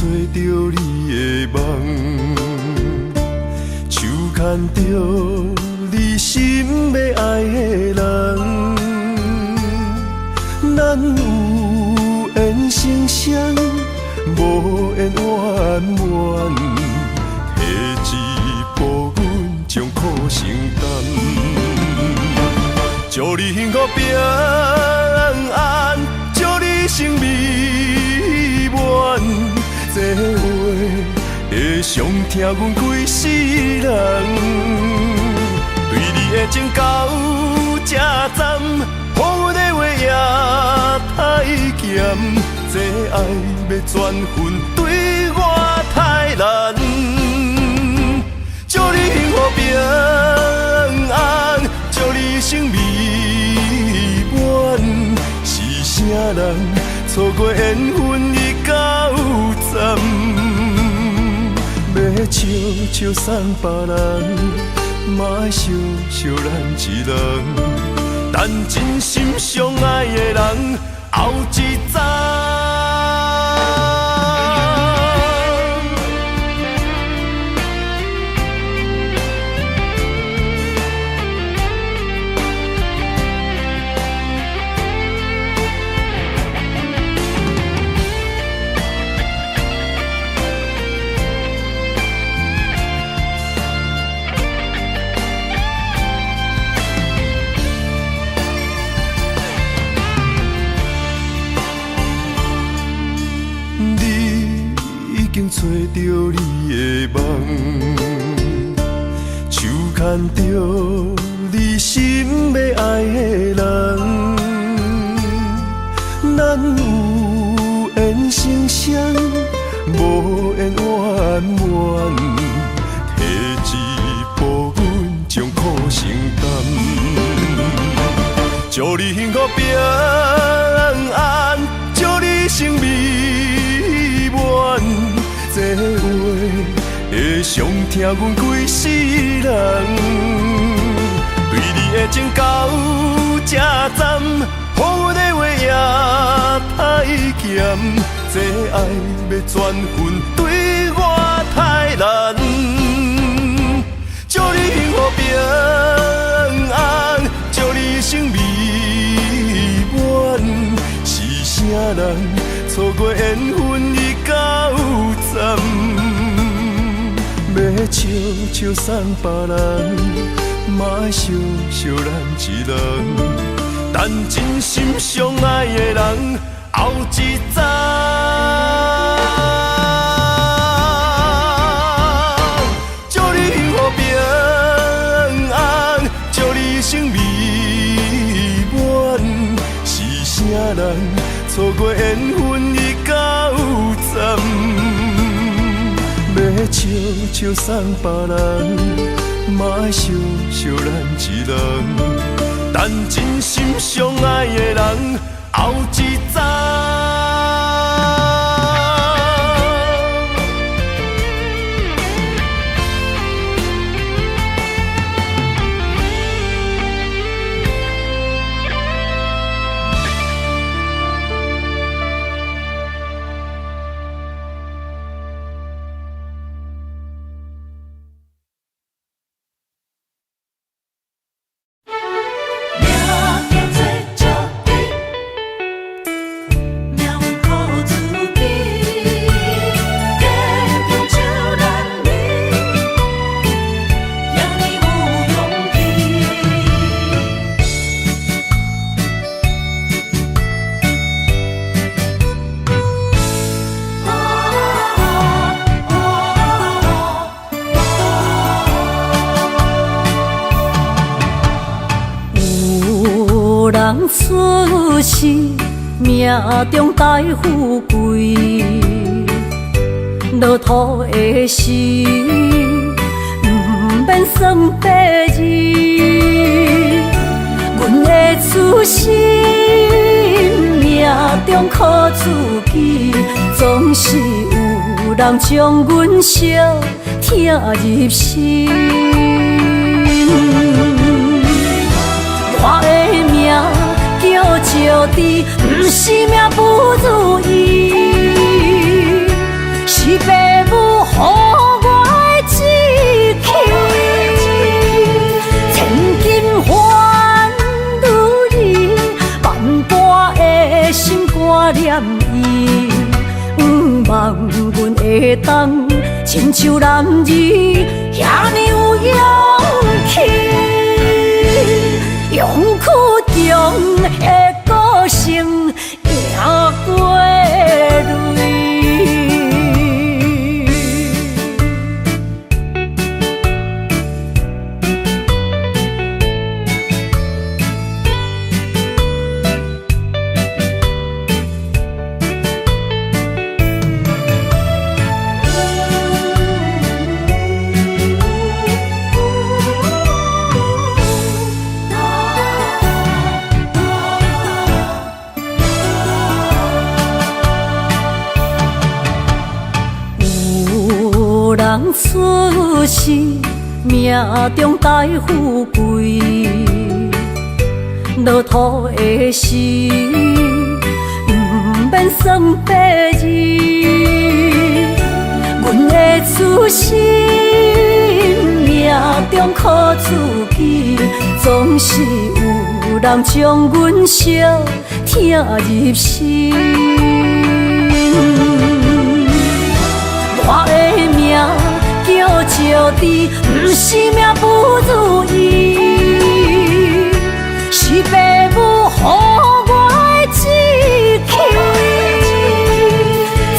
著你的夢，手牽著你心欲愛的人，咱有緣成雙，無緣圓滿，提一步阮將苦承擔，祝你幸福平安，祝你生美滿。這話會傷疼阮規世人，對你的情到這站，予阮的話也太鹹，這愛欲轉分對我太難。祝你幸福平安，祝你生美滿。是啥人錯過緣分已到站？欲笑笑送別人，嘛愛惜惜咱一人。等真心相愛的人後一站。揣著你的夢，手牽著你心欲愛的人，咱有緣成雙，無緣圓滿，提一步阮將苦承擔，祝你幸福平安，祝你生美滿。這話會傷疼阮規世人，對你的情到這站，予阮的話也太鹹，這愛欲轉分對我太難。祝你幸福平安，祝你生美滿。是啥人錯過緣分已到站？欲笑笑送別人，嘛愛惜惜咱一人。等真心相愛的人後一站。祝你幸福平安，祝你生美滿。是啥人錯過緣分已到站？欲笑笑送別人，嘛愛惜惜咱一人。等真心相愛的人後一站。出世，命中帶富貴，落土的時，毋免算八字。阮的出身，命中靠自己，總是有人將阮惜疼入心。我的命叫石智，毋是命不如意，是的心肝念伊，毋望阮会当亲像男儿遐呢有勇气，勇气中的个性赢过泪。有人出世，命中带富贵，落土的时，毋免算八字。阮的出身，命中苦自己，总是有人将阮惜疼入心。我的名叫石智，毋是命不如意，是爸母予我的志气。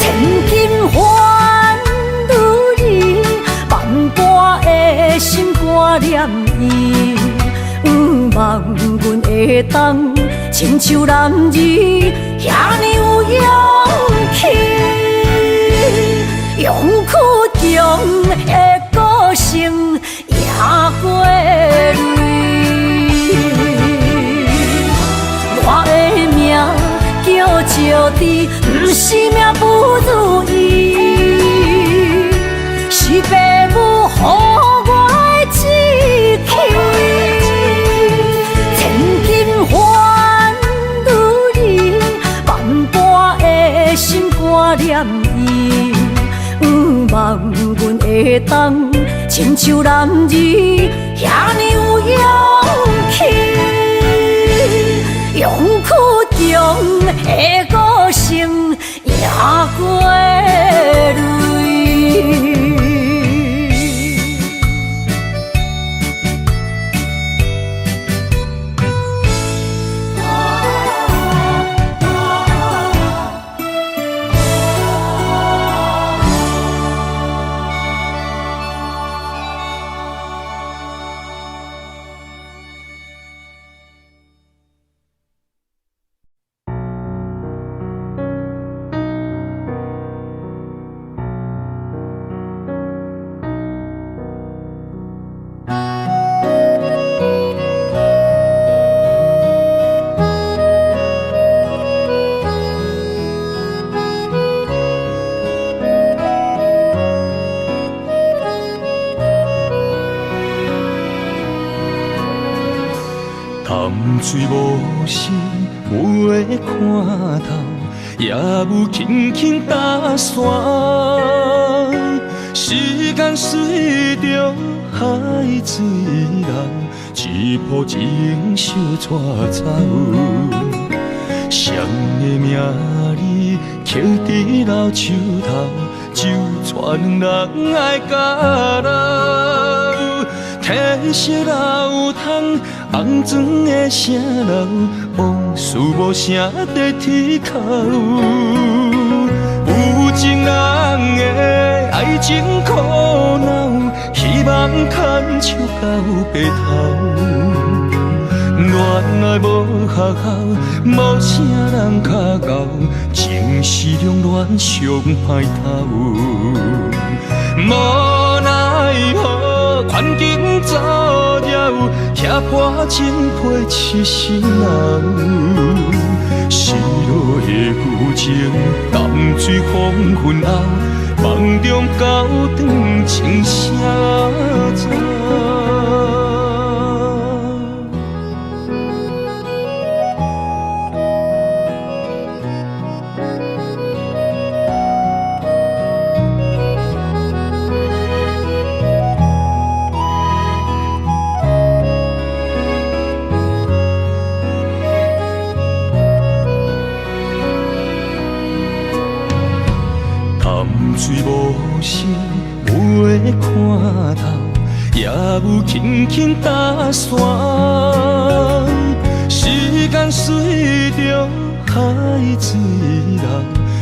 千金换女儿，万般的心肝念伊，毋望阮会当亲像男儿遐呢有勇气。勇气中的个性赢过泪。我的名叫石智，毋是命不如意，是爸母予我的志气。千金换女儿，万般的心肝念伊，毋望阮会当亲像男儿遐呢有勇气，勇气中的个性赢过泪。淡水无心有的看透，也有轻轻打散。时间随著海水流，一波情相带走。谁的名字刻伫老树头，就带两人爱甲老。褪色老窗，红砖的城楼，往事无声在天口。有情人的爱情苦恼，希望牵手到白头。恋爱无学校，无啥人较𠢕，情是两恋上歹头。无奈何环境造了，拆破情批痴心人。失落的旧情，淡水黄昏后，梦中交转情声走。水無聲霧的看頭，夜霧輕輕打散。時間隨著海水流，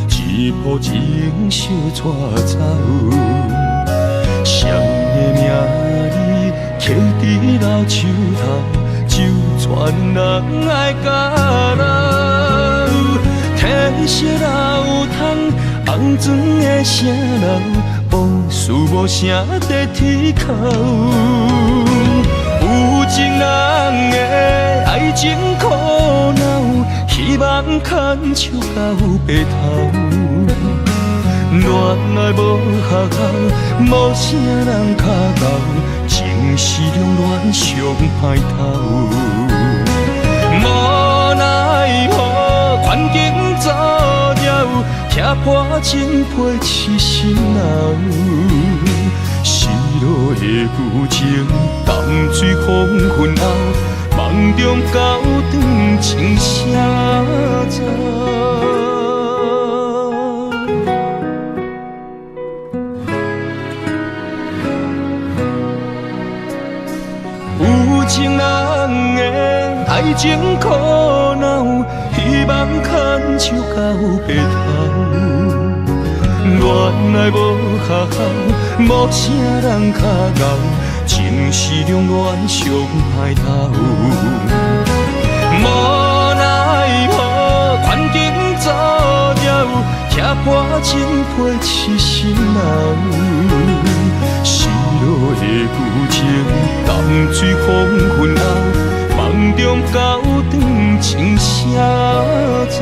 一波情相帶走。誰的名字刻佇老樹頭，就傳人愛甲老。天色老窗，紅妝的城樓，往事無聲在天口。有情人的愛情苦惱，希望牽手到白頭。戀愛無學校，無啥人較𠢕，情是兩戀上歹透。無奈何環境造就，拆破情批痴心流。失落的舊情，淡水黃昏後，夢中交轉情聲走。有情人的愛情苦惱，希望牽手到白頭。戀愛無學校，無啥人較𠢕，情是兩戀上歹透。無奈何環境造就，拆破情批痴心流。失落的舊情，淡水黃昏後，夢中交轉情聲走。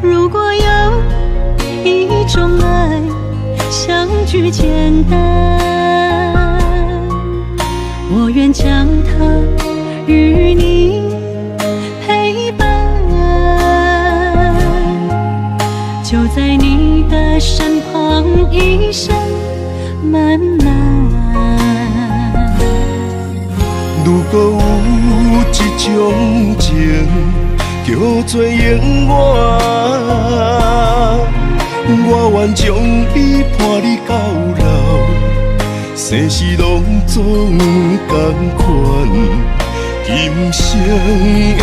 如果有一種愛，相聚簡單，我願將它與你陪伴，就在你的身旁，一生漫漫。如果有一種情，叫做永遠，我願將伊伴你到老，世事攏總仝款，今生的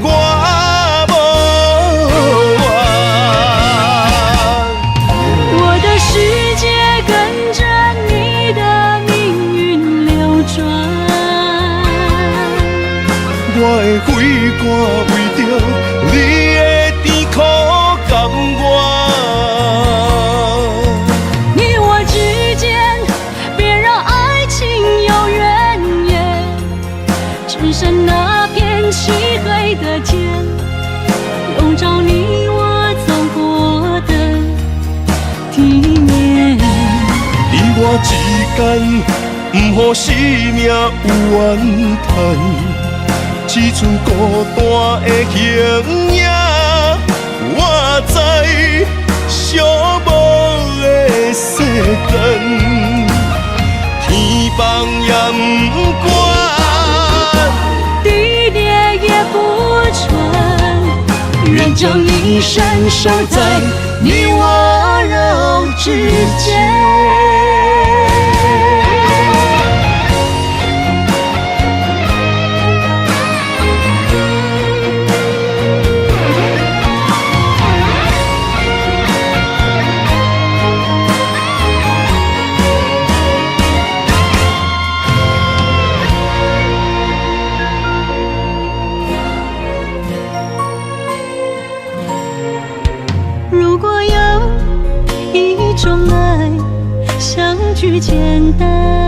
我無怨。我的世界跟着你的命運流轉，我的血汗為著你的甜苦甘願。你我之間，別讓愛情有怨言，只剩那片漆黑的天，籠罩你我走過的地面。你我之間，毋予生命有怨嘆，只剩孤單的形影。我知寂寞的世間，天崩也毋管，地裂也不穿，願將一生守在你我柔指間。句簡單，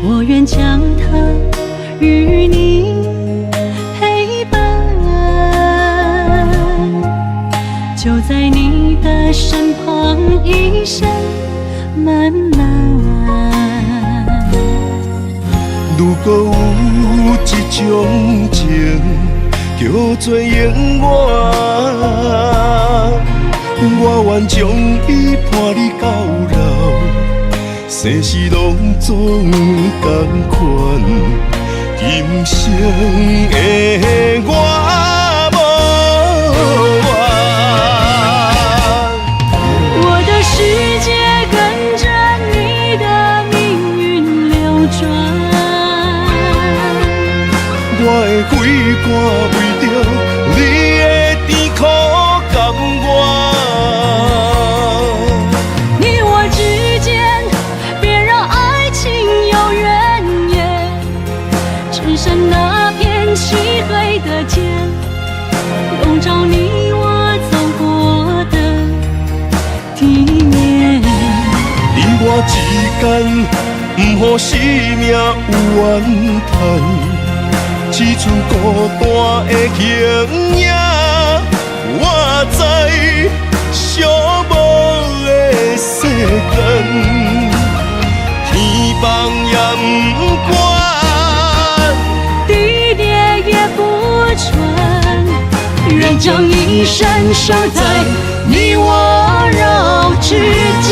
我願將它與你陪伴，就在你的身旁，一生漫漫。如果有一種情，叫做永遠，我願將伊伴你到老，生死攏總仝款，今生的我無怨。我的世界跟着你的命運流轉，我的血肝為著你的甜苦甘願。你我之間，別讓愛情有怨言，只剩那片漆黑的天，籠罩你我走過的地面。你我之間，毋予生命有怨嘆，只剩孤單的形影，活在寂寞的世間，天崩也毋管，地裂也不穿，願將一生守在你我肉之間。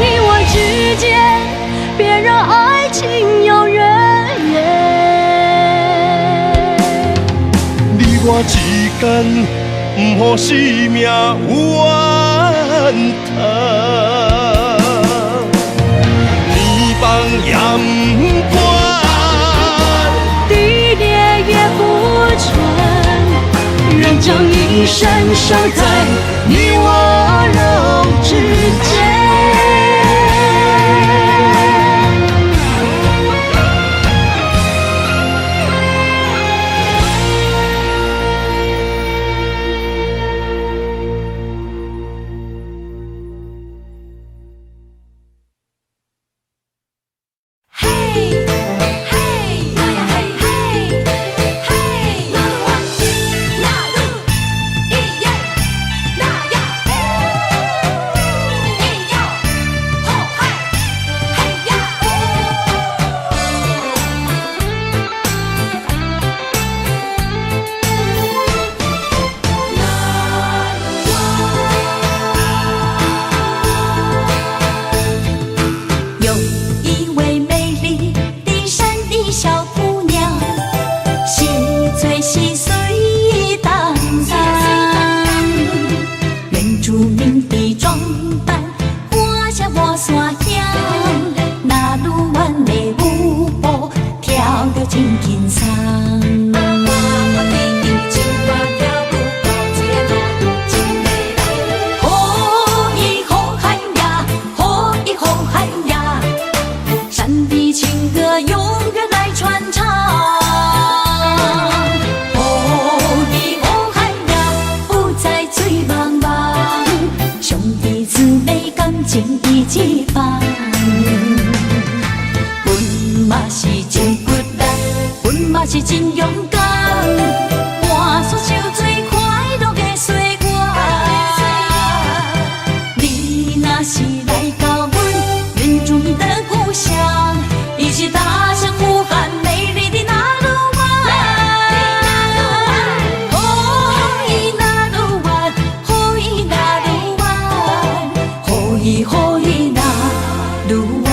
你我之間，別讓愛情有怨言。你我之間，毋予生命有怨嘆，天崩也毋管，地裂也不穿，願將一生守在你我肉之間。嘿，嘿，呀呀嘿嘿，嘿，那魯哇，那魯，咿耶，那呀，咿喲，吼嗨，嘿呀。有一位美麗的山裡小姑娘，細嘴細碎當當，原住民的裝扮，我像我山鄉，納魯灣的舞步跳得真輕鬆。吼咿吼嗨呀，吼咿吼嗨呀，山的情歌永遠來傳唱。吼咿吼嗨呀，不再醉茫茫，兄弟姊妹感情一起放。阮嘛是真骨力，阮嘛是真勇敢，換煞受最快樂的歲月。你若是來到阮原住民的故鄉，一起大聲呼喊美麗的納魯灣。吼咿納魯灣，吼咿納魯灣，吼咿吼咿納魯灣。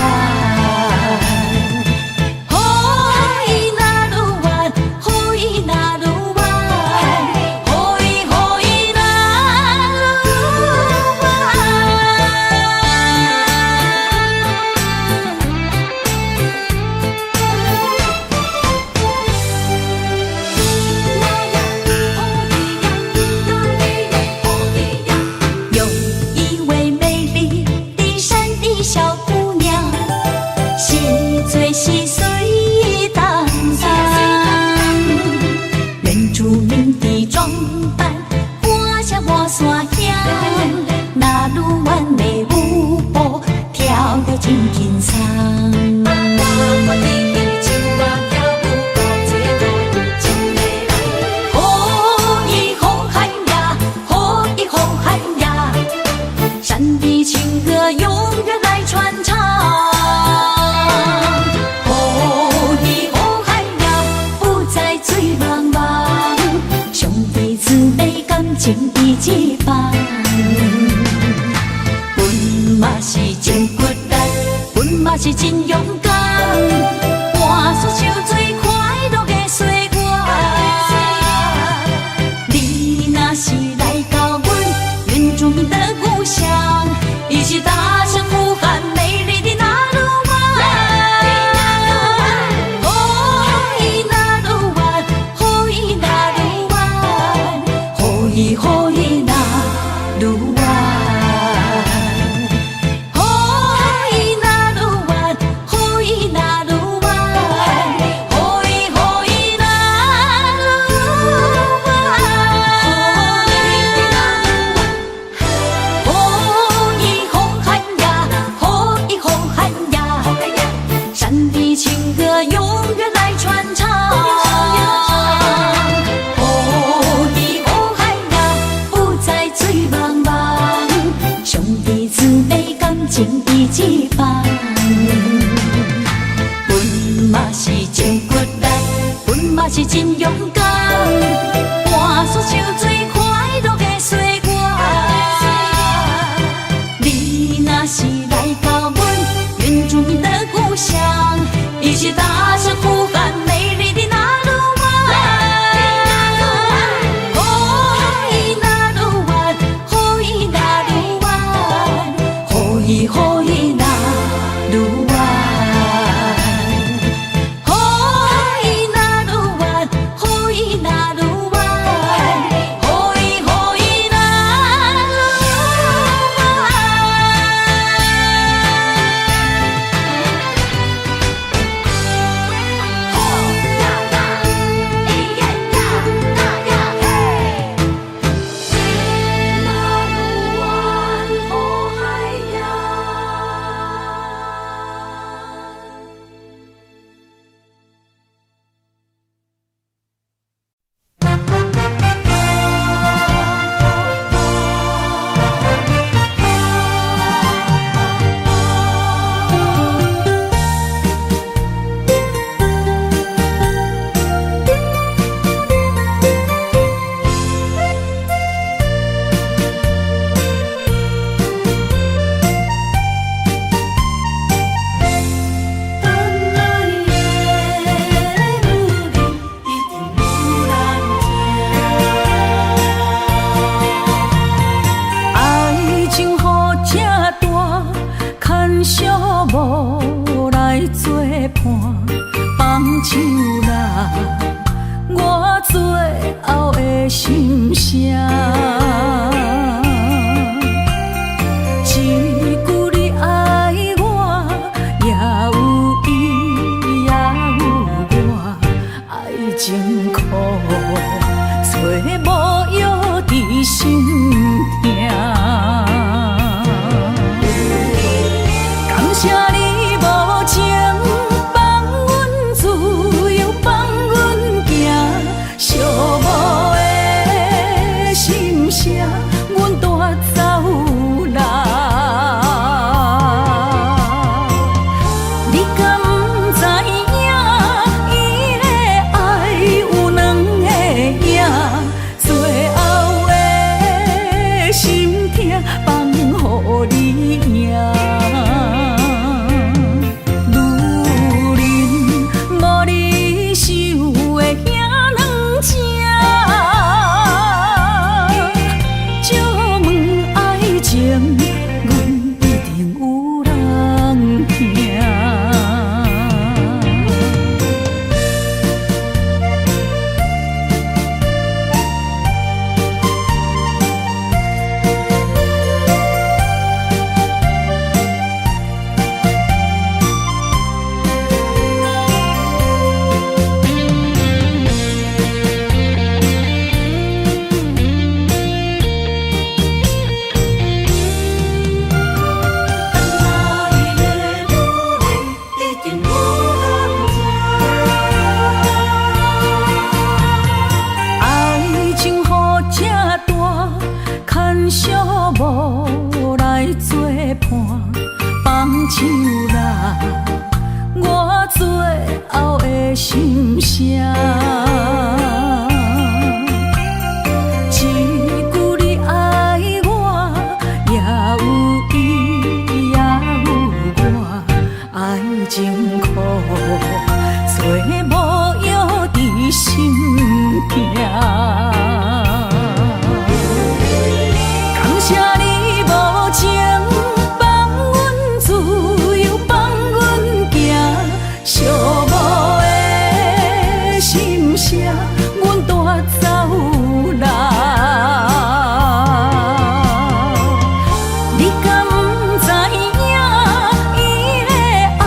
吼咿納魯灣，吼咿是真勇敢，换煞像最快樂的歲月。你若是來到阮原住民的故鄉，一起大聲呼喊美麗的那魯灣。哦咿那魯灣，哦咿那魯灣，哦咿哦咿那魯灣。哦咿那魯灣，哦咿那魯灣，哦咿哦咿那魯灣。哦咿吼喊呀，哦咿吼喊呀，山的情歌永遠來傳唱。哦咿吼喊呀，不再醉茫茫，兄弟姊妹感情一起放。阮嘛是真骨力，阮嘛是真勇敢，換煞像最快樂的歲月。你若是來到阮原住民的故鄉，一起大聲呼喊美麗的那魯灣。哦咿那魯灣，哦咿那魯灣，哦咿哦咿那魯灣。哦咿那魯灣，哦咿那魯灣，哦咿哦咿那魯灣。吼呀呀，咿耶呀，那呀嘿，那魯灣吼海呀。等來的女人一定有人疼。愛情予這大，牽小無來作伴，放手啦，我最後的心聲。一句你愛我，也有伊，也有我，愛情苦，找無藥治心疼。感謝你無情，放阮自由，放阮行，寂寞的心聲，阮情苦，找無藥治心痛。感謝你無情，放阮自由，放阮行，寂寞的心聲，阮帶走人。你敢知影？伊的愛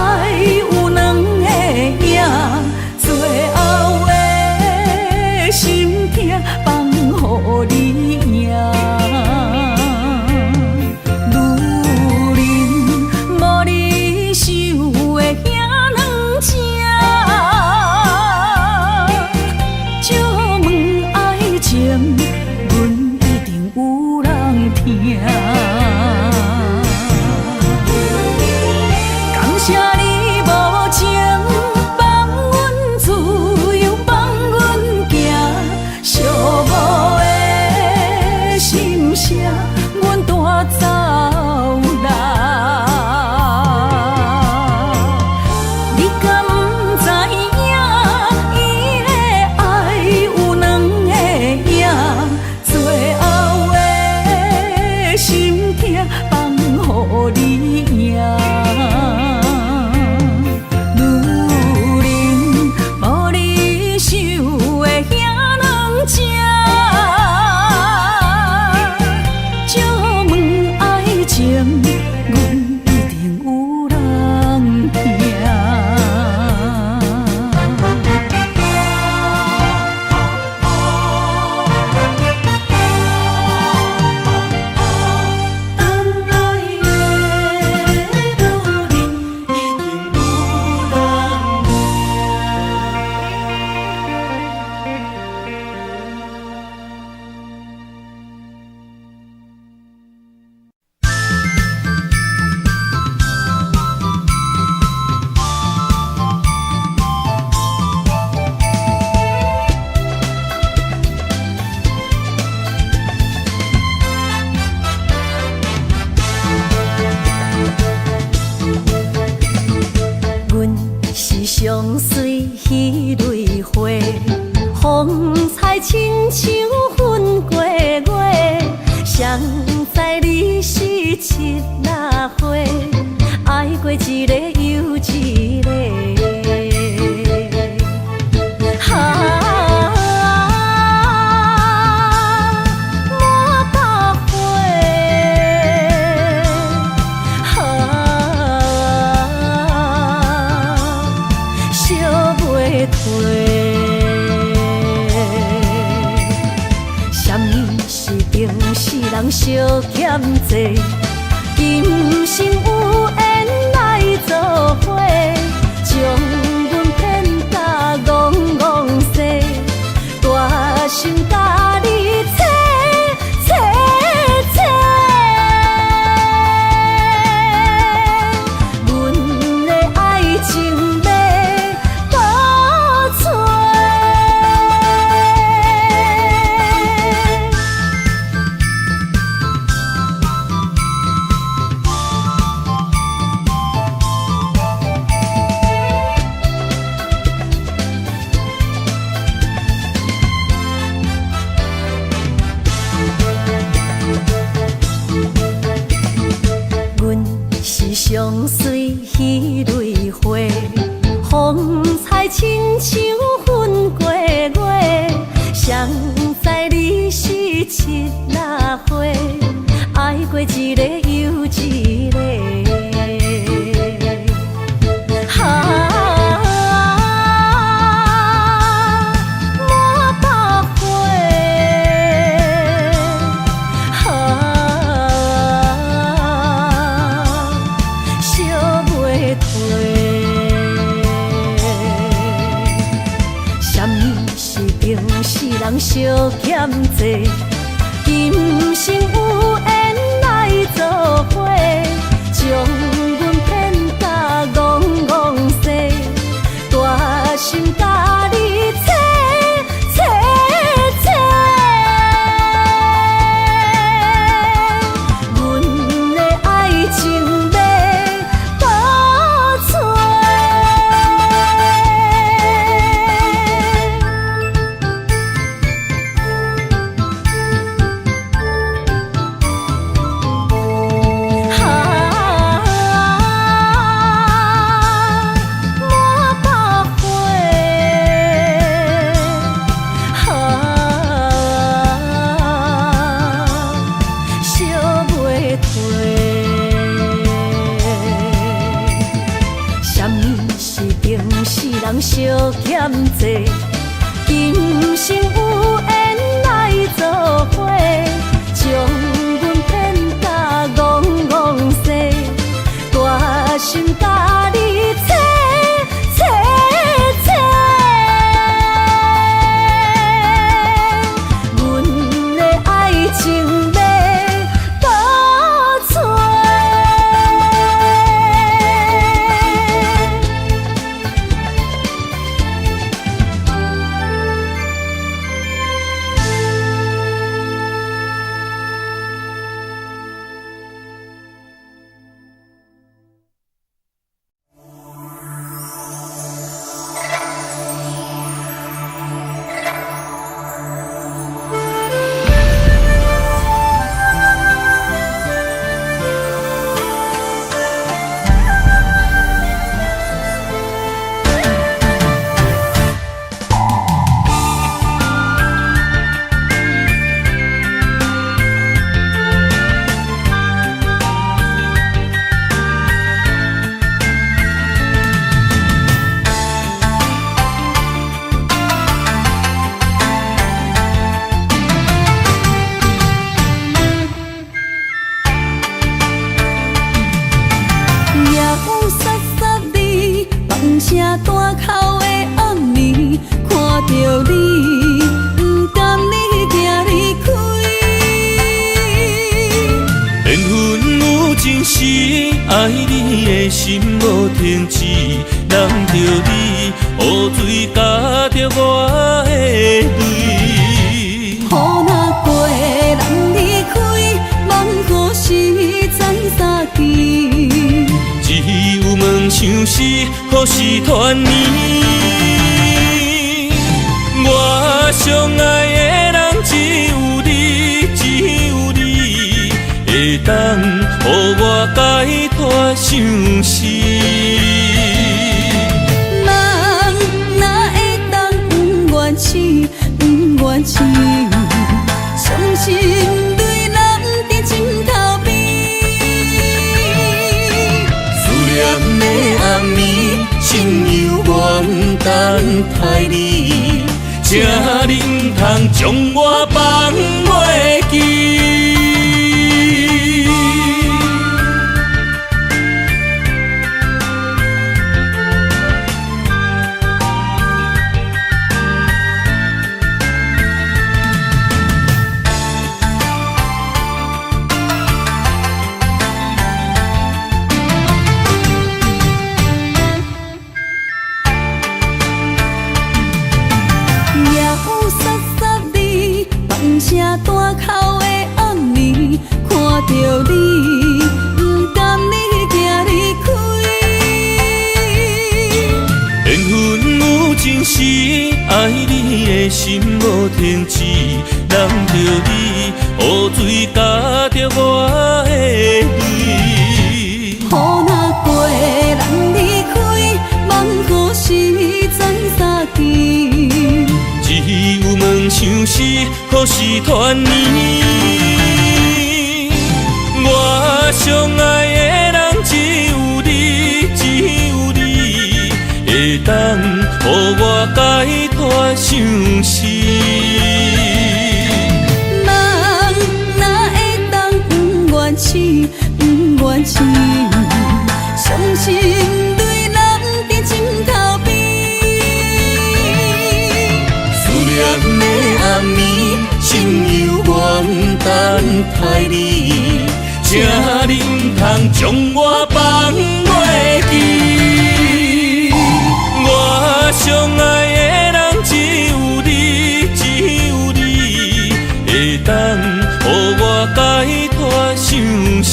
有兩个影，最後的心痛放予你贏。女人無你想的遐軟情，借問愛情，阮一定有人疼。感謝你無情，放阮自由，放阮行，寂寞的心聲，阮帶走人。你敢知影？伊的愛有兩个影，最後的心痛放予你贏。女人無你想的遐軟情，借問愛情，阮一定有人疼。等來的女人一定有人疼。阮是上水彼蕊花，風采親像粉過月。誰知你是七仔花，愛過一个又一个。啊，滿腹花，啊，燒袂褪。啥物是情死人相欠債？今生有緣來做伙，將阮騙甲戇戇西，大心共你切切切。阮的愛情欲倒揣。阮是上水彼蕊花，風采親像粉過月。誰知你是七仔花，愛過一個又一個。啊，滿腹花，啊，燒袂褪。啥物是情死人相欠債？今生有緣來做伙，將阮騙甲戇戇西，大心共你切切切。阮的愛情欲倒揣。人相欠債，今生有緣來做伙，將阮騙甲戇戇踅，大心共你切切切，阮的愛情欲倒揣。夜雨潲潲你，放声大哭的暗暝，看著你，不甘你行離開。緣分有情時，愛你的心無停止，攬著你，雨水咬著我的淚。雨若過，人離開，夢何時再相見？只有問相思，何時團圓？我上愛的人只有你，只有你，會當予我解脫相思。夢哪會當不願醒，不願醒，傷心淚淋佇枕頭邊。思念的暗暝，心猶原等待你，請你毋通將我放袂記。夜雨潲潲你，放聲大哭的暗暝，看著你，不甘你行離開。緣分有情時，愛你的心無停止，攬著你，雨水咬著我的淚。雨若過，人離開，夢何時再相見？只有問相思，何時團圓？我上愛的人只有你，只有你，會當予我解脫相思。夢哪會當不願醒，不願醒，傷心淚淋佇枕頭邊。思念的暗暝，心猶原等待你，請你毋通將我放袂記。我上愛的人只有你，只有你，會當予我解脫相思。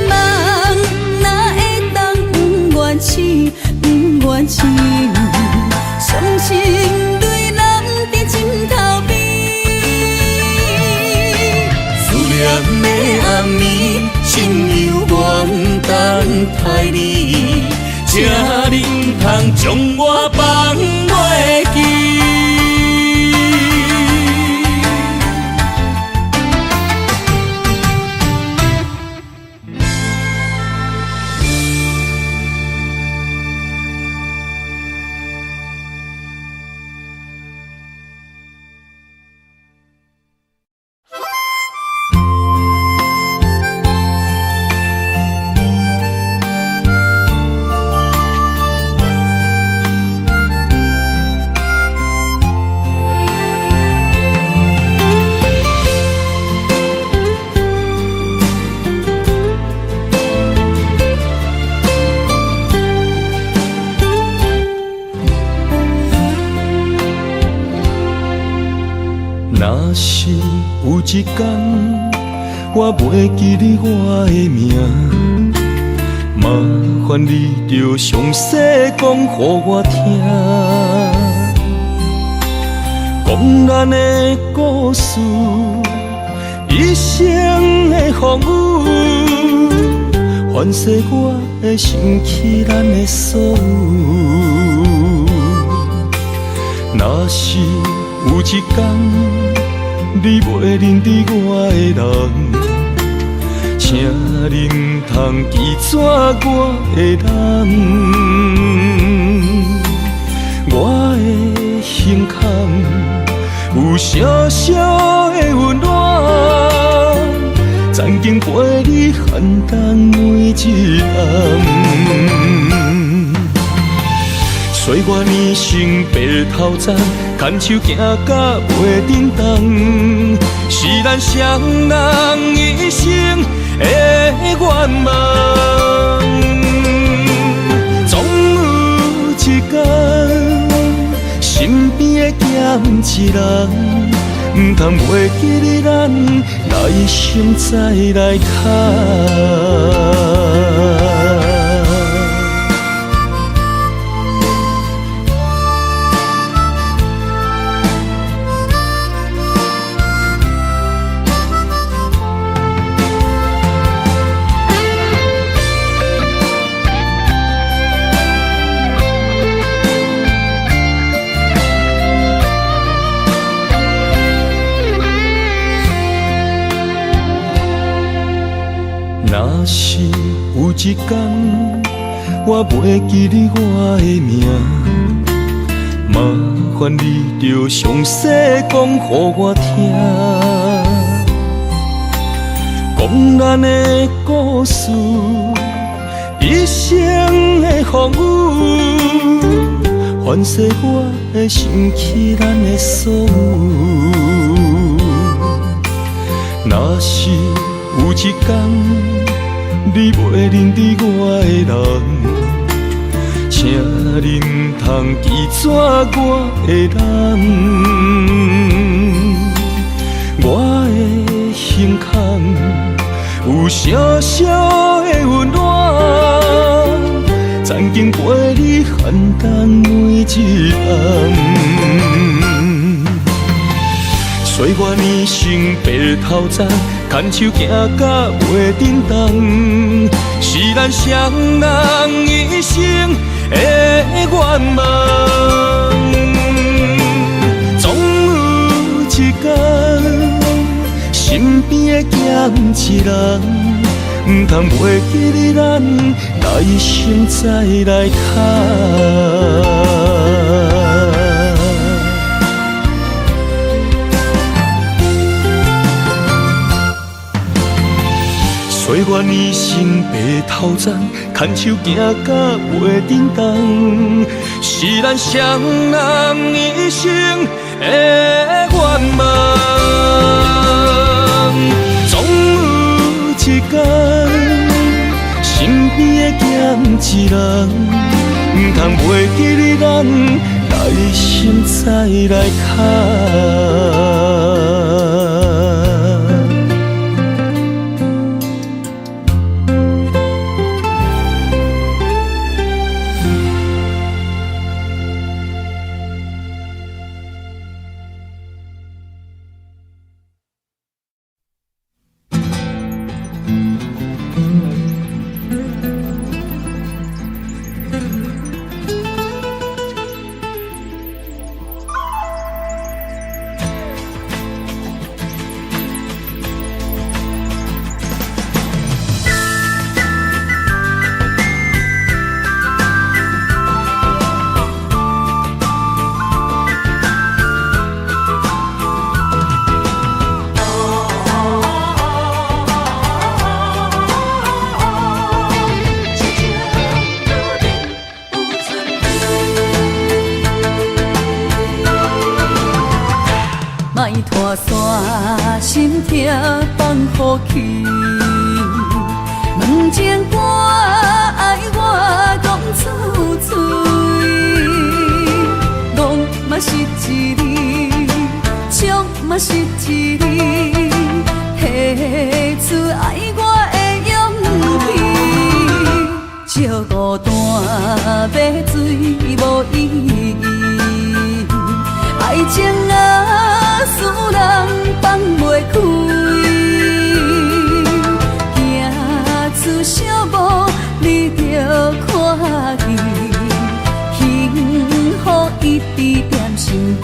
夢哪會當不願醒，不願醒，傷心淚淋佇枕頭邊。思念的暗暝，心猶原等待你，請你毋通將我放袂記。一工，我袂记得我的名，麻烦你著详细讲予我听，讲咱的故事，一生的风雨，凡世我会想起咱的所有。若是有一天，你袂认得我的人，请你毋通记绝我的人。我的胸坎有小小的温暖，曾经陪你寒冬每一暗。岁月年成白头鬃，牵手行甲袂振动，是咱双人一生的愿望。总有一天，身边会减一人，毋通袂记得咱来生再来牵。若是有一天，我袂记得我的名，麻烦你著详细讲予我听，讲咱的故事，一生的风雨，凡世我会想起咱的所有。若是有一天，你袂认得我的人，请你毋通记绝我的人。我的胸坎有小小的温暖，曾经陪你寒冬每一暗。岁月年成白头鬃，牵手行甲袂振动，是咱双人一生的愿望。总有一天，身边会减一人，毋通袂记得咱来生再来牵。岁月年成白头鬃，牵手行甲袂振动，是咱双人一生的愿望。总有一天，身边会减一人，毋通袂记得咱来生再来牵。莫拖线，心痛放予去。问情歌爱我讲出嘴，戆嘛是一字，笑嘛是一字。惜孤單欲醉無意義，愛情啊，使人放袂開，行出小步你就看見，幸福一直踮身邊。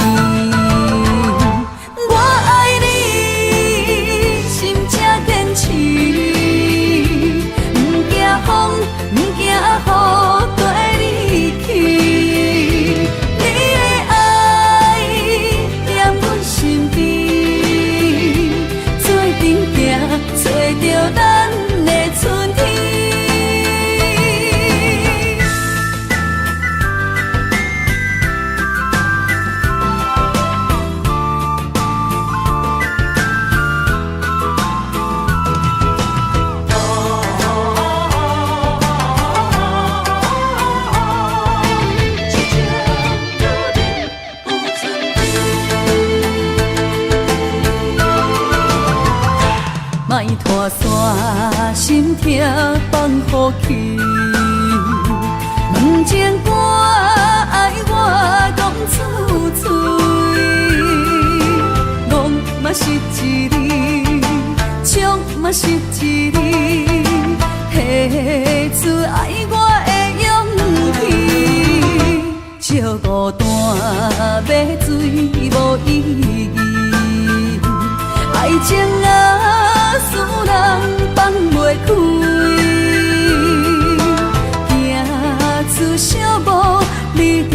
我愛你，心才堅持，毋驚風，毋驚雨，綴你去。你的愛踮阮身邊，做陣行，揣著咱的春天。痴情女人有春天。莫拖线，心痛放予去。问情歌愛我講出嘴，戆嘛是一理，笑嘛是一理，提出愛我的勇氣。惜孤單欲醉無意義，愛情啊，使人放袂開，行出小步你就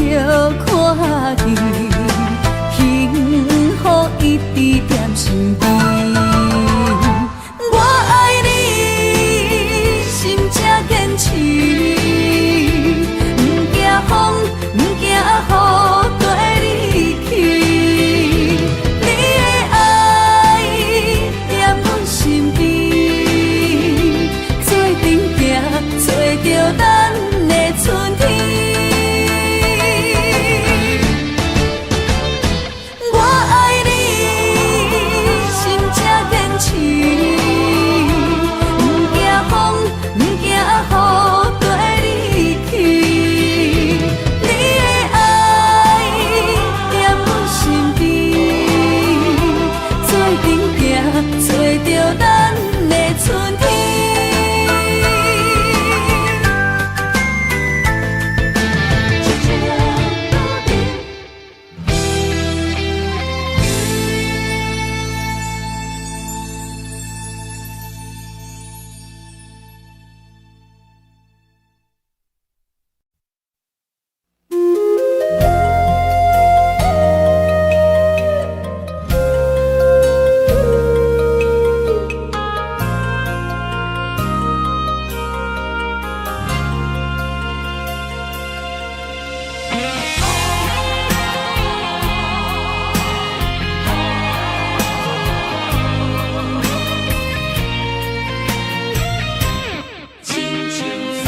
看見，幸福一直踮身邊。我愛你，心才堅持，毋驚風，毋驚雨，綴你去。你的愛踮阮身邊，做陣行，揣著咱的春天。我愛你，心才堅持，毋驚風，毋驚雨，綴你去。你的愛踮阮身邊，做陣行，揣著咱的春天。痴情女人。親像山。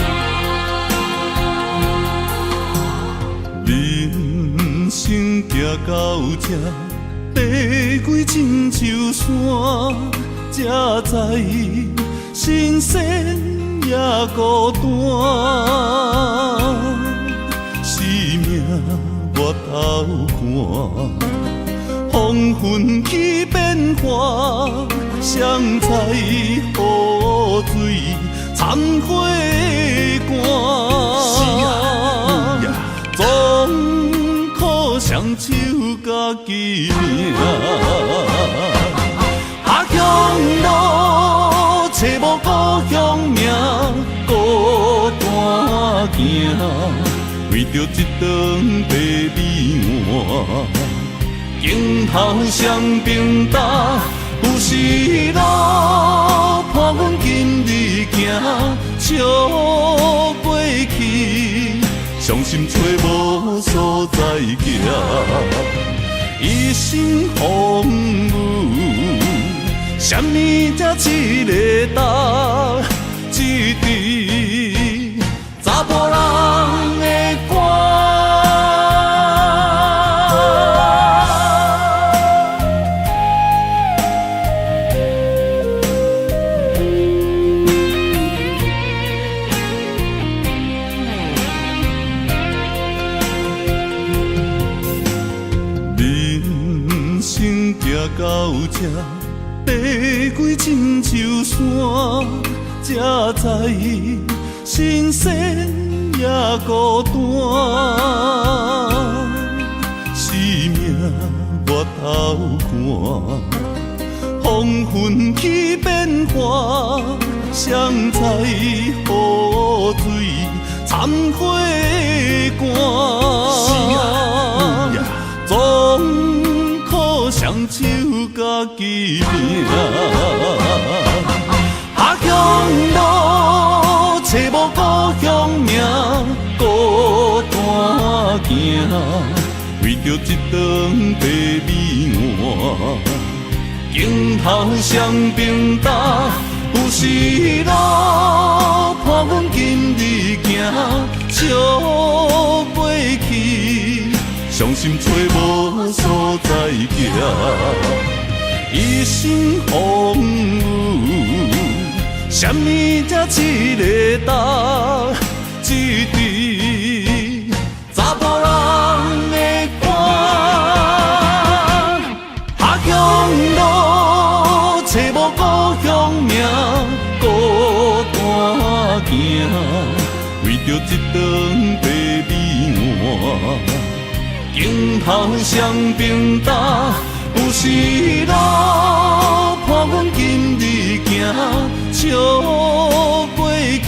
人生行到這，地位親像山，才知神仙也孤單。生命我斗看，風雲起變化，誰知雨水掺火寒。總苦雙手家己命。他鄉路找無故鄉名，孤單行，為著一頓白米碗，鏡頭雙平擔，有時路伴阮今日行，笑過去，傷心揣無所在行，一身風雨，啥物才一个担？一支查埔人的歌。到這，爬過親像山，才知神仙也孤單。死命我头看，風雲起變化，誰知雨水摻火乾。總靠雙手家己拼。他鄉路揣無故鄉名，孤單行，為著一頓白米碗，鏡頭雙平擔，有時路伴阮今日行，笑過去，傷心揣無所在行，一生風雨，啥物才一个担，一支查埔人的歌。他鄉路揣無故鄉名，孤單行，為著一頓白米碗，鏡頭雙平擔，有時路伴阮今日行，笑過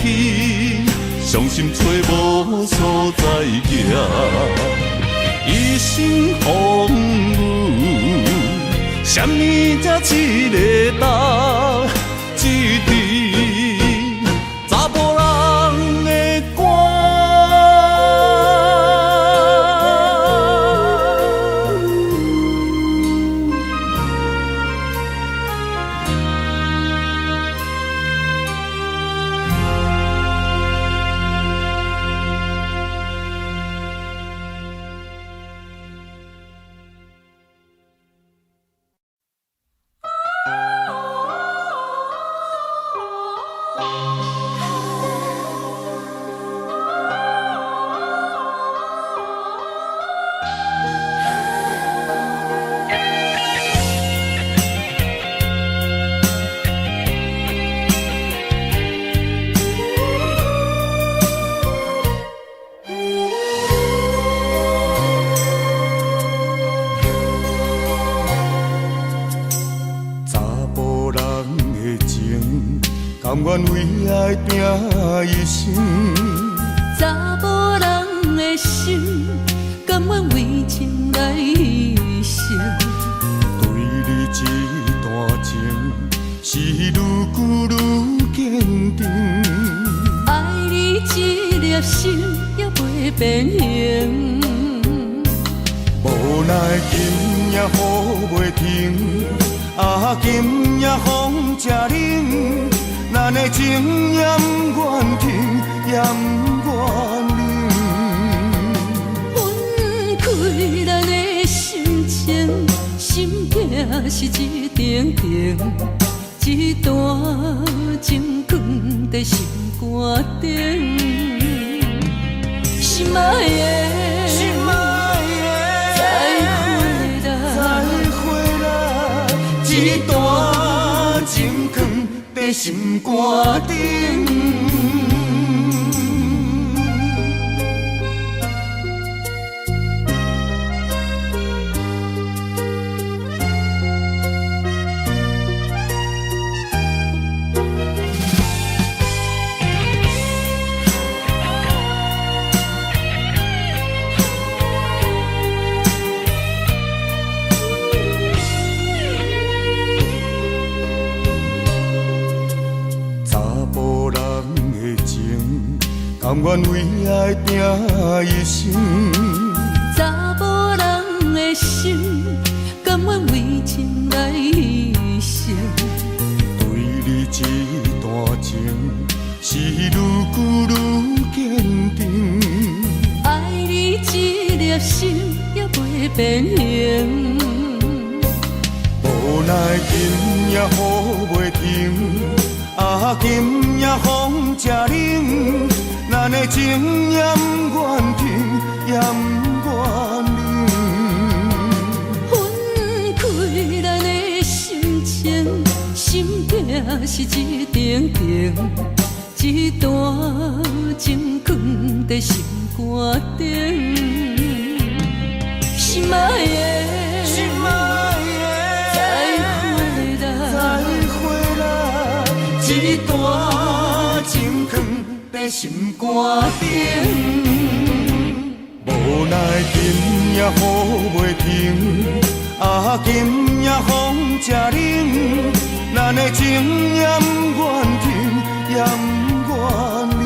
去，傷心揣無所在行，一生風雨，啥物才一个担，一支查埔人的歌。查埔人的情，甘願為愛拼一生。查埔人的心，甘願為情來犧牲。對你這段情，是愈久愈堅定。愛你這粒心也袂變形。無奈今夜雨袂停，啊，今夜風正冷，咱的情也毋願停，也毋願冷。分開咱的心情，心痛是一定定，這段情藏在心肝頂。心愛的，心愛的，再會啦，再會啦，這段情藏在心肝頂。查埔人的情，甘願為愛拼一生。查埔人的心，甘願為情來犧牲。對你這段情，是愈久愈堅定。愛你這粒心也袂變形。無奈今夜雨袂停，啊，今夜風正冷，咱的情也毋願停，也毋願冷。分開咱的是一定定，一段情囥佇心肝頂。心愛的，心愛的，再會啦，再會啦，一段情囥佇心肝頂。無奈今夜雨袂停，啊今夜風誠冷，咱的情也毋願停，也毋願冷。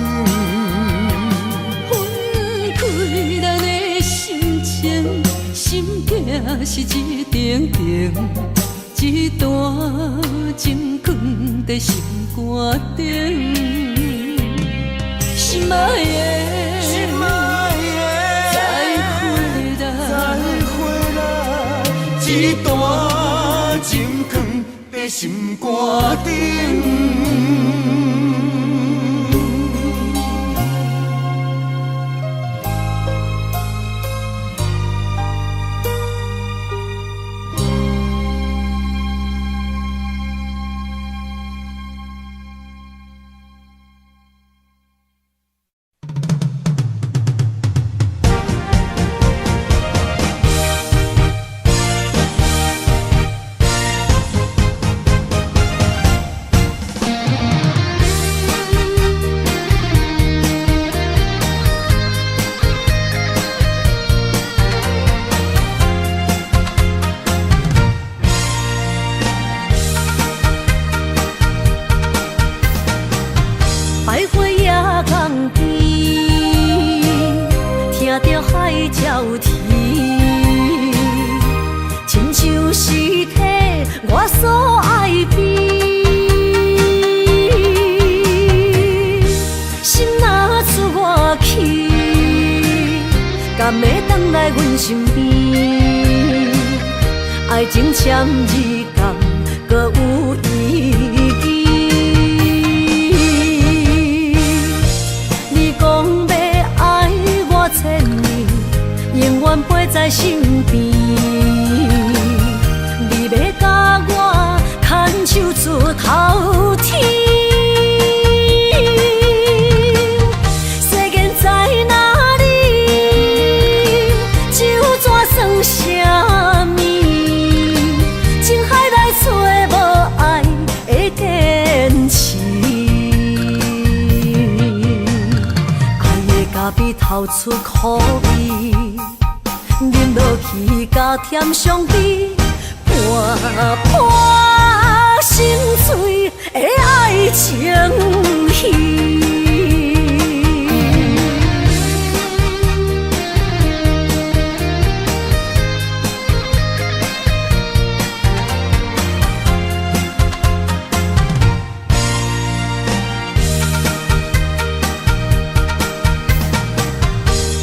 分開咱的心情，心痛是一定定，一段情囥佇心肝頂。心愛的，心愛的，再會啦，再會啦，一段情囥佇心肝頂。百花野港边，听著海鸟啼，亲像是替我所爱悲。心若出外去，敢会转来阮身边？爱情签字敢阁有意义？你讲欲爱我千年，永远陪在身邊。你欲共我牽手出頭天，世間在哪裡？酒怎算啥物？情海內找無愛的堅持。愛的咖啡透出苦味，啉落去加添傷悲，半破心碎的愛情戲。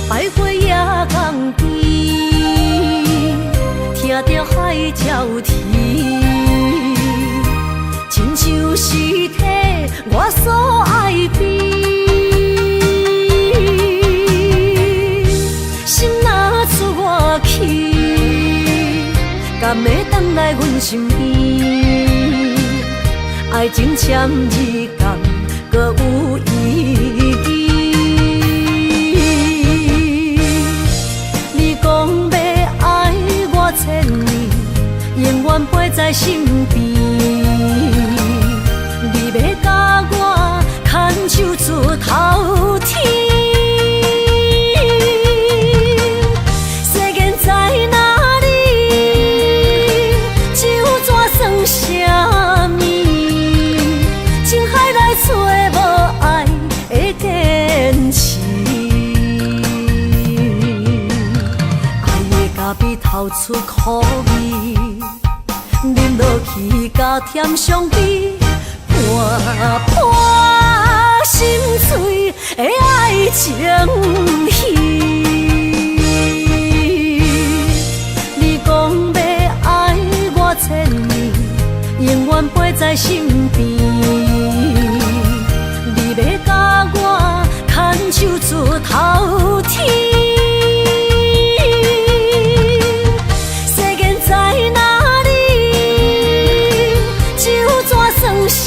百花野港邊，聽著海鳥啼，親像是替我所愛悲。心若出外去，敢會轉來阮身邊？愛情簽字敢閣有意義？你講欲愛我千年，永遠陪在身邊。你欲共我牽手出頭天，世間在哪裡？酒怎算啥物？情海內找無愛的堅持。愛的咖啡透出苦味，啉落去加添傷悲，半破心碎的愛情戲。你講欲愛我千年，永遠陪在身邊。你欲共我牽手出頭天，世間在哪裡？酒怎算啥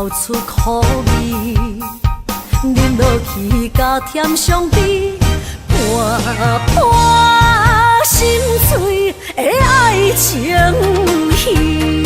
哭出苦味，啉落去加添傷悲，半半心碎的愛情戲。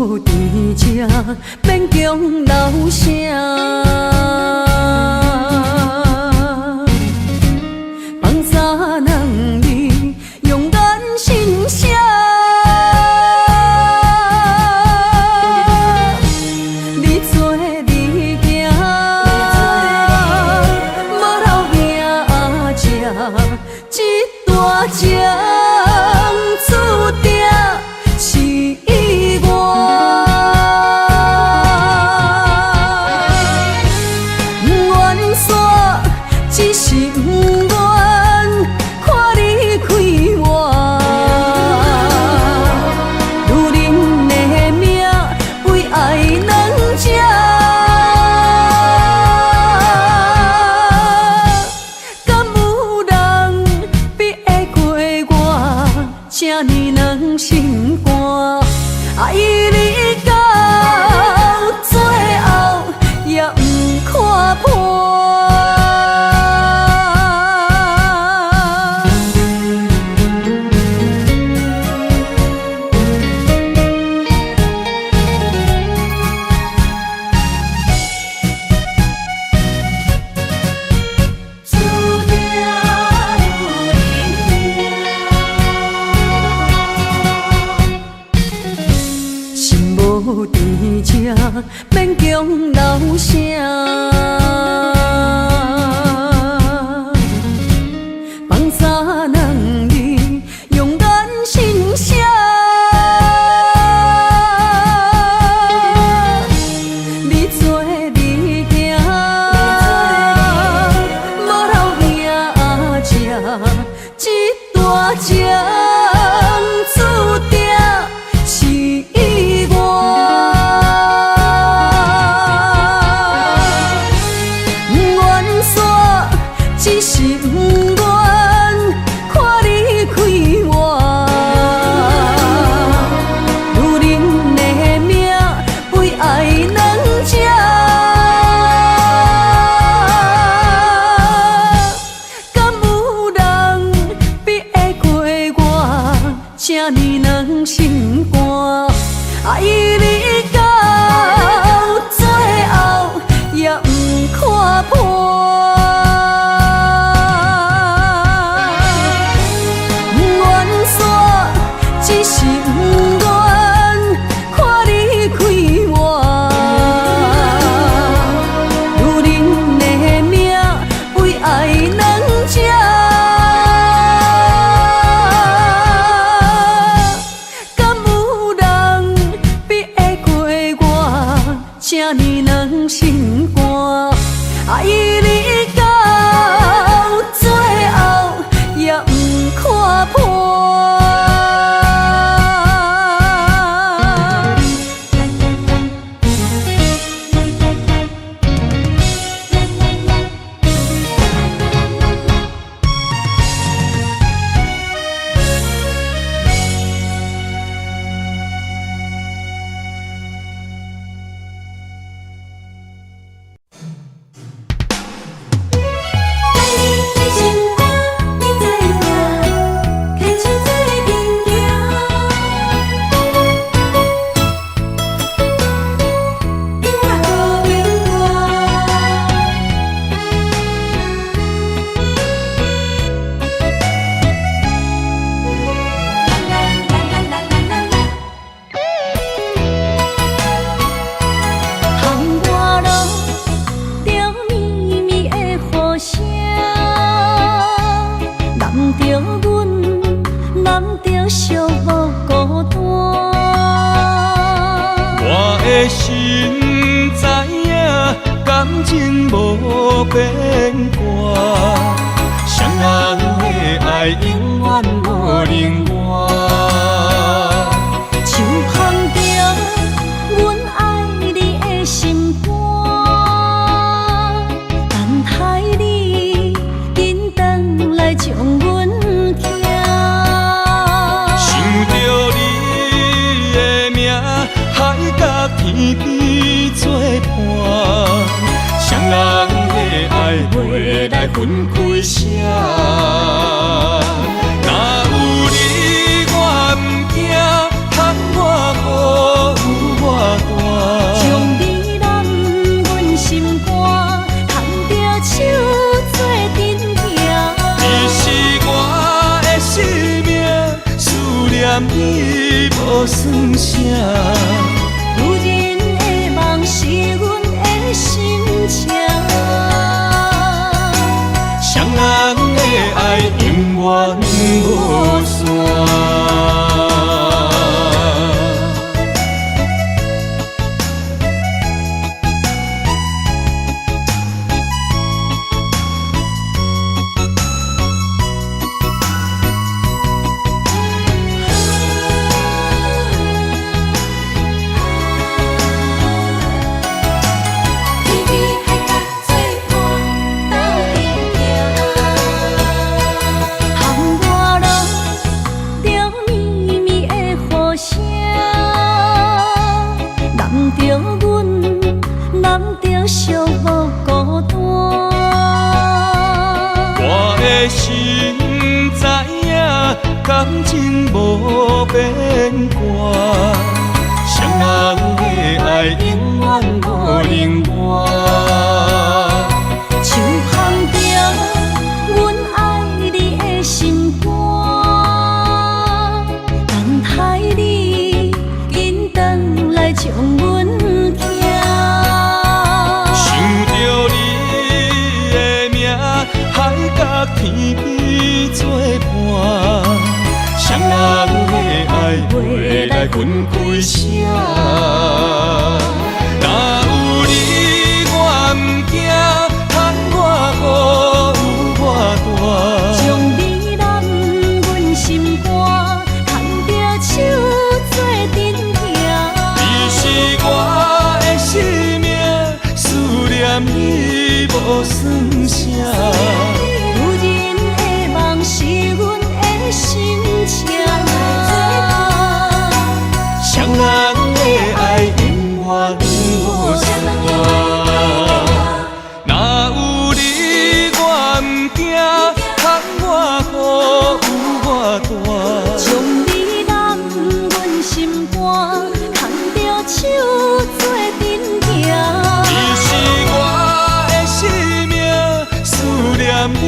無佇這，勉強留聲。放三兩字，用眼神寫。你做你行，無留影跡，這段情注定是意外。不願散，只是不願看你快活。女人的命，为愛兩者。敢有人比會過我？這呢軟心肝，愛你到最後也毋看破。注定女人命。心無佇這，勉強留聲。放三兩字，用眼神寫。你做你行，無留影跡，這段情注定是意外。不願散，只是不願看你快活。女人的命，為愛兩者。敢有人比會過我？這呢軟心肝，愛你到最後也毋看破。不願散，只是不願看你快活。女人的命，為愛兩者。敢有人比會過我？這呢軟心肝，愛你到最後也毋看破。在你的身边，你知影，牵手做阵行。音樂好朋友。啦啦啦啦啦啦。窗外落著绵绵的雨聲，淋著阮，淋著寂寞孤單。我的心知影，感情無變卦，雙人的愛永遠無能換。手捧著阮愛你的心肝，等待你緊轉來將阮疼。想著你的名，海角天邊作伴，雙人的愛袂來分開捨。若有你我毋驚，窗外雨有念你無算啥。女人的夢是阮的心情。雙人的愛永遠無散。天边海角做伴，斗阵行。窗外落著绵绵的雨声，揽著阮，揽著寂寞孤单。我的心知影，感情無變卦，雙人的愛永遠無能換。手捧著阮愛你的心肝，等待你緊轉來將阮疼。想著你的名，海角天邊作伴，雙人的愛袂來分開捨。若有你我毋驚，窗外雨有偌大。將你攬阮心肝，牽著手做陣行。你是我的生命，思念你無算啥。女人的夢是阮的心情。雙人的愛永遠無散。若有你我毋驚，窗外雨有偌大。將你攬阮心肝，牽著手做陣行。你是我的生命，思念你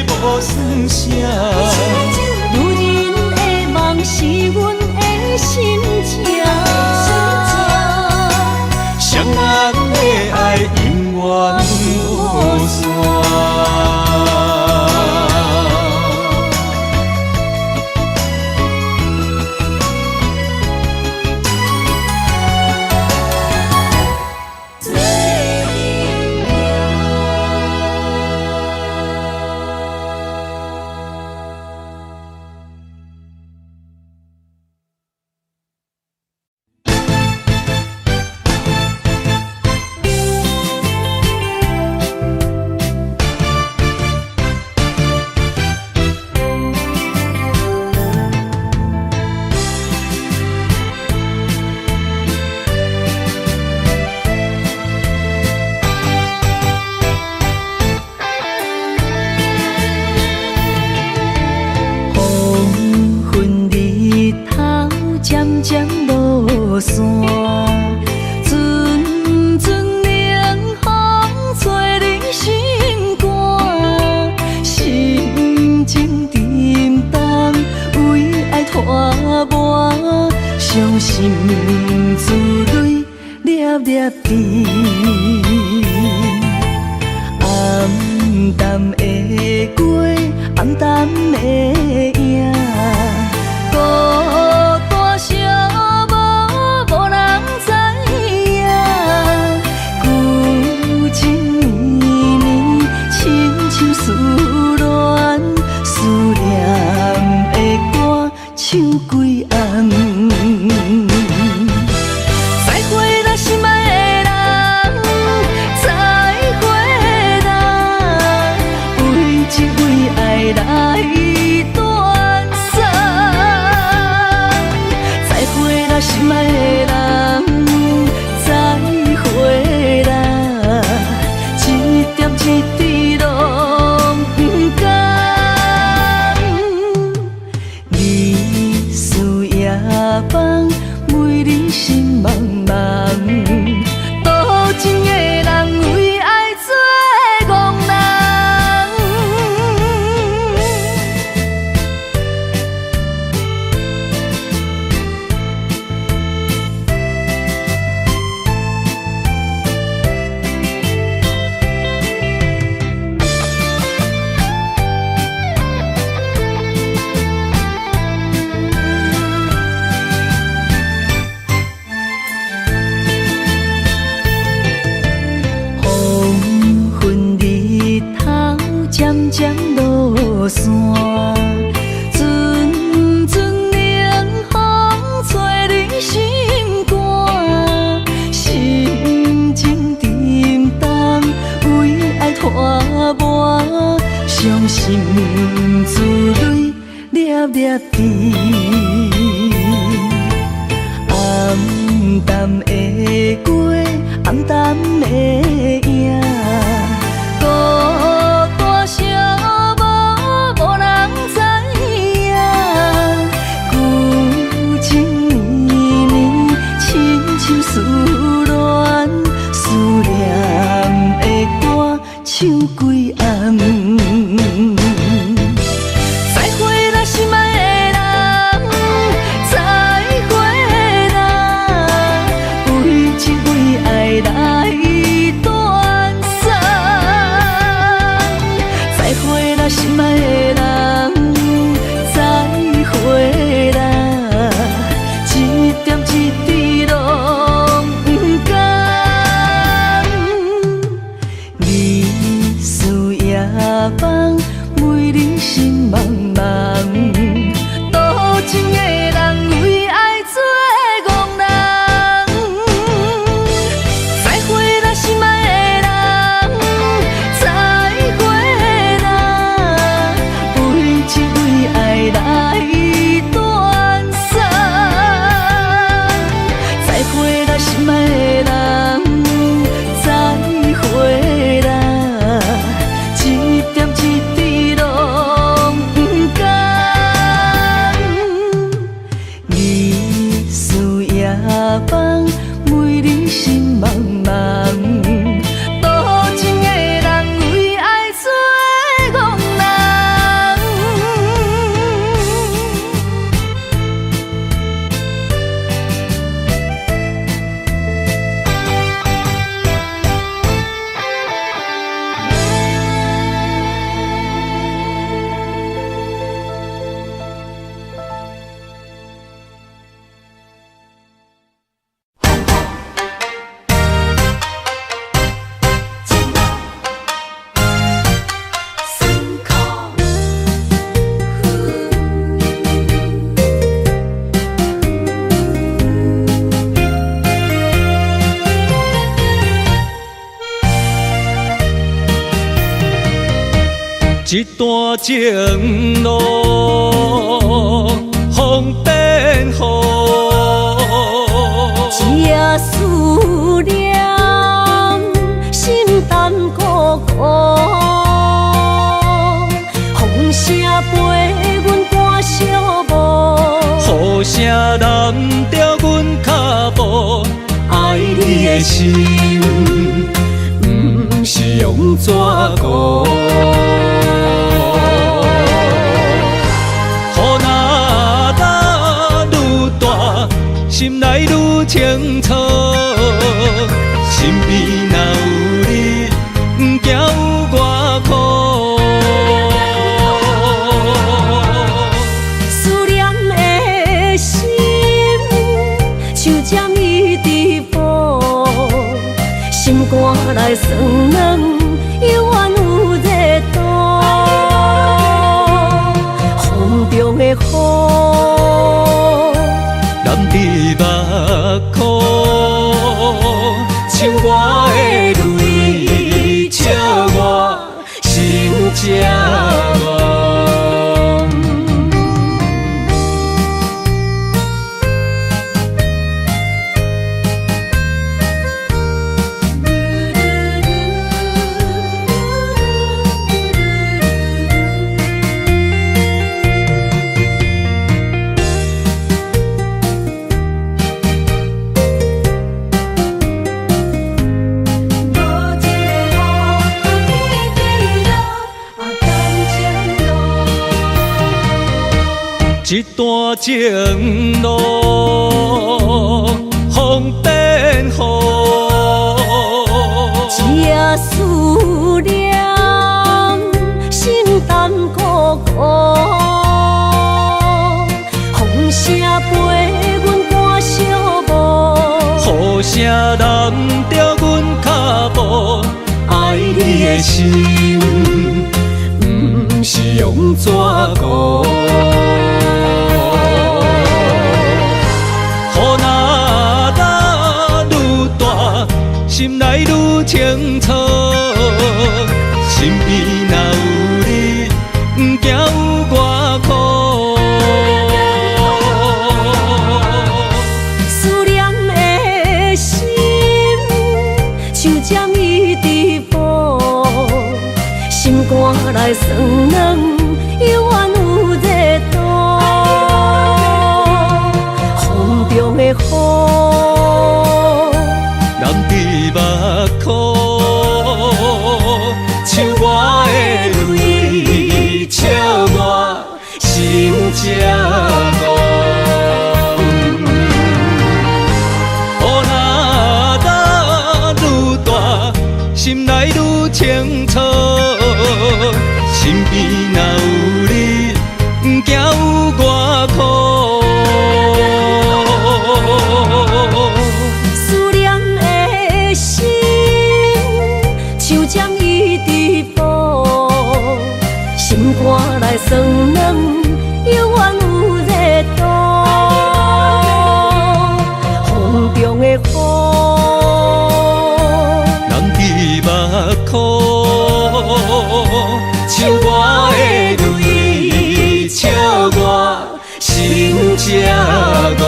無算啥。女人的夢是阮的心情。雙人的愛永遠無散。做阵行。黃昏日頭漸漸落山，陣陣冷風吹恁心肝，心情沉重，為愛拖磨，傷心珠淚粒粒滴。暗淡的街，暗淡的影，孤單寂寞無人知影，舊情綿綿，深深思戀，思念的歌唱規暗。再會啦，心愛的人，再會啦，為情為愛來。將心珠淚粒粒滴。暗淡的過，暗淡的影，孤單寂寞無人知影。舊情綿綿，深深思戀，思念的歌唱規暗。再會啦，心愛的人，再會啦，為情為愛來斷送。再會啦，心愛的人，再會啦，一點一滴攏毋甘。日思夜夢，為你心茫茫。多情的人為愛做戇人。再會啦，心愛的人，再會啦，為情為愛來斷送。再會啦，心愛的人，再會啦，一點一滴攏毋甘。日思夜夢，為你心茫茫。多情的人為愛做戇人。一段情路，風變雨。一夜思念，心淡孤孤。風聲陪阮趕寂寞，雨聲淋著阮跤步，愛你的心，毋是用紙糊。雨若落愈大，心內愈清楚。身邊若有你，毋驚有偌苦。思念的心，像針一直補，心肝內酸軟，猶原有熱度。風中的雨，淋佇目眶，像我的淚，笑我心這戇。無一个雨，滴滴落，感情路。一段情路，風變雨。一夜思念，心淡孤孤。風聲陪阮趕寂寞，雨聲淋著阮跤步，愛你的心，毋是用紙糊。雨若落愈大，心內愈清楚。身邊若有你，有偌苦。思念的心，像针伊伫补，心肝內酸軟，猶原有熱度。風中的雨，人佇目眶，像我的淚，笑我心這戇。雨若落愈大，心內愈清楚。身邊若有你，毋驚有偌苦。思念的心，像針伊佇補，心肝內酸軟，猶原有熱度。風中的雨，人佇目眶，像我的淚，笑我心這戇。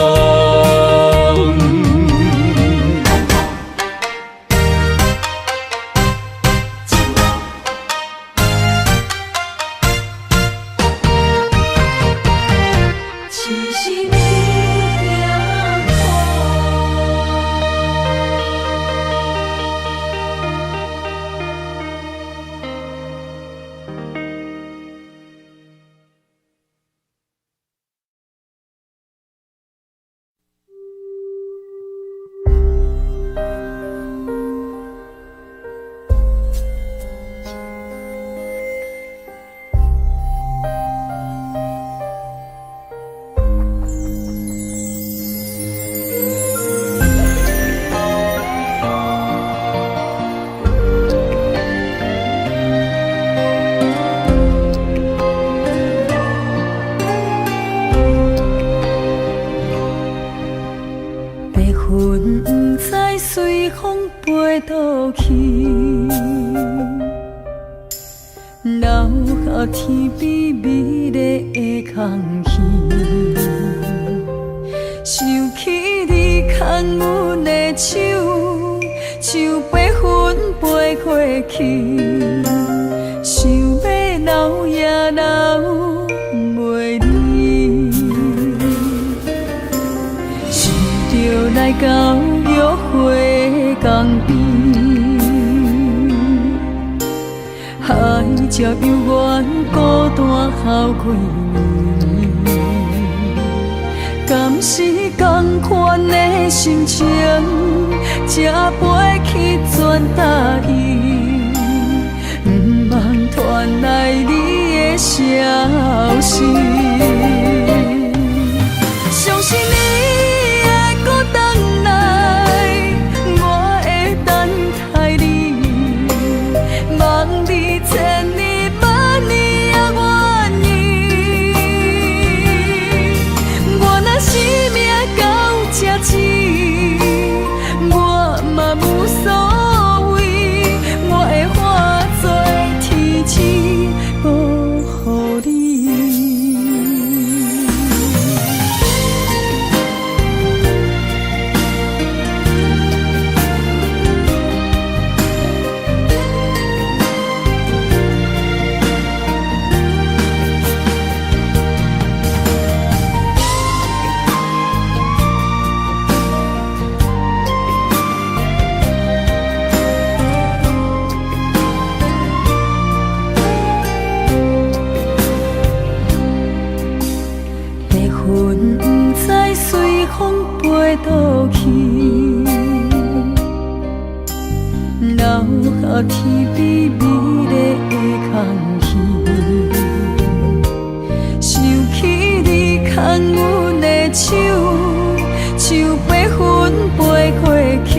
一生命苦。白雲毋知隨風飛倒去，留下天邊美麗的空隙。想起你牽阮的手，像白雲飛過去，想欲留也留袂離。想著來到玉花江邊，海鸟犹原孤單哭幾暝，敢是仝款的心情，才飛去轉搭伊，毋茫傳來你的消息。相信你會閣轉來，我會等待你，望你千年萬年也願意。我若生命到這止，我嘛無所謂，我會化作天使保護你。白雲毋知隨風飛倒去，留下天邊美麗的空隙。想起你牽阮的手，像白雲飛過去，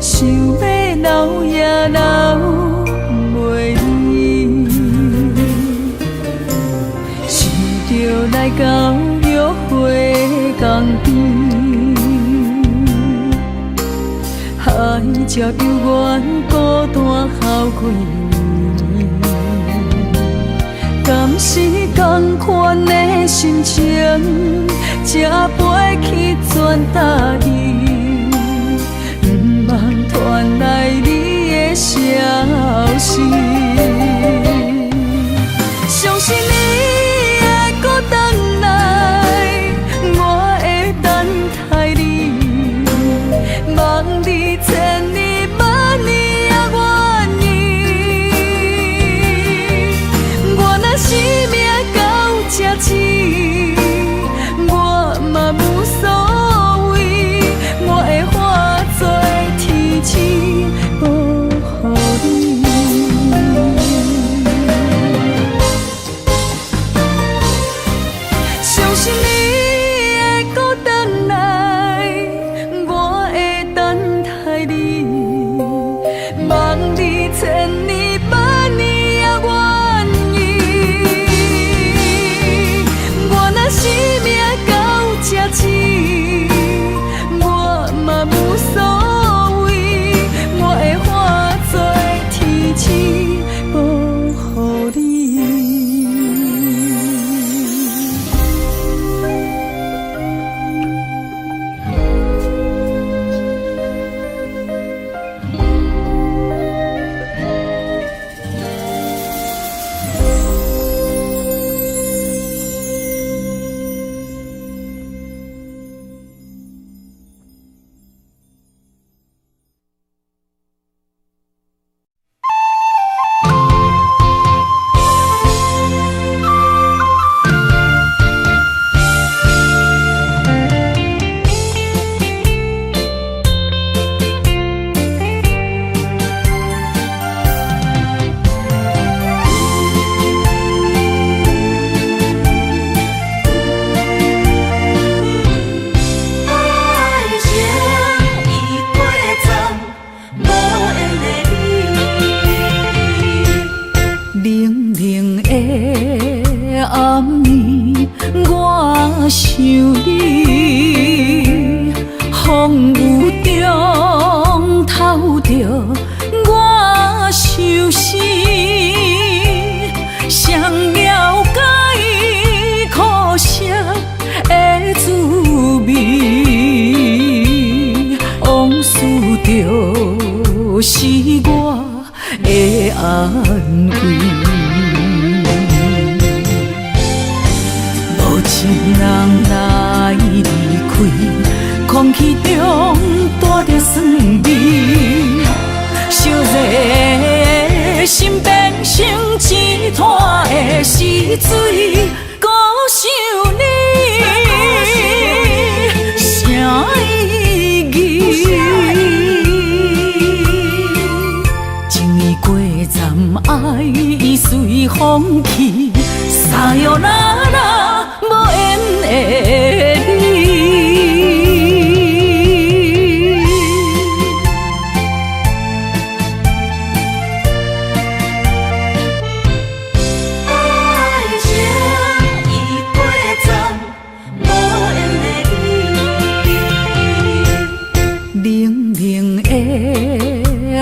想欲留也留袂離。想著來到玉花江邊，海鸟犹原孤單哭幾暝，敢是仝款的心情，才飛去全台語，毋茫傳來你的消息。相信你會閣轉來，我會等待你，望你千年萬年也願意。我若生命到這止，我嘛無所謂，我會化做天使保護你。相信你會閣轉來，我會等待你，望你千年萬年也願意。我若生命到這止，我嘛無所謂，我會化做天使保護你。愛情已過站，無緣的你。冷冷的暗暝，我想你，風雨中透著我相思，誰了解苦澀的滋味？往事就是我的安慰。無情人來離開，空氣中帶著酸味，燒熱的心變成一灘的死水，閣想你，啥意義？情已過站，愛已隨風去，さよなら，無緣的你。愛情已過站，無緣的你。冷冷的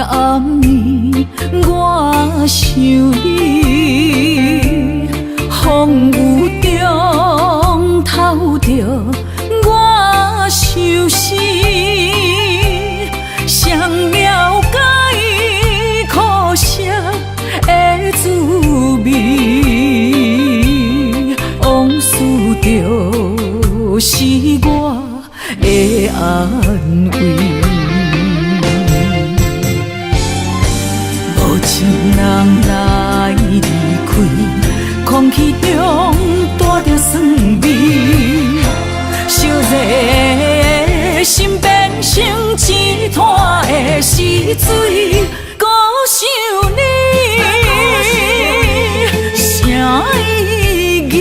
暗暝，我想你，風雨中透著我相思，誰了解苦澀的滋味？往事就是我的安慰。無情人來離開，空氣中帶著酸味，燒熱的心變成一灘的死水，閣想你，啥意義？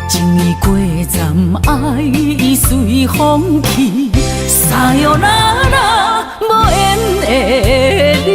情已過站，愛已隨風去，さよなら，無緣的你。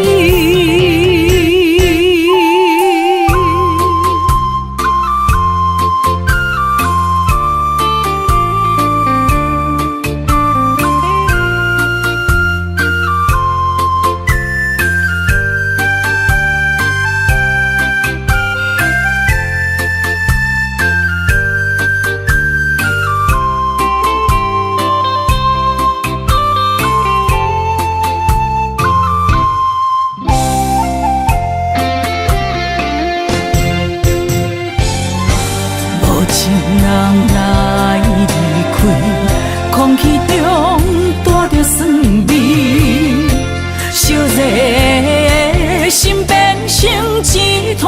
湠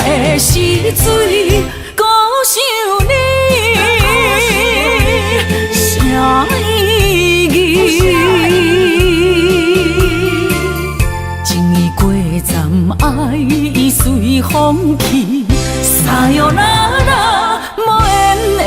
的死水，阁想你，啥意義？情已過站，愛已隨風去，さよなら無緣的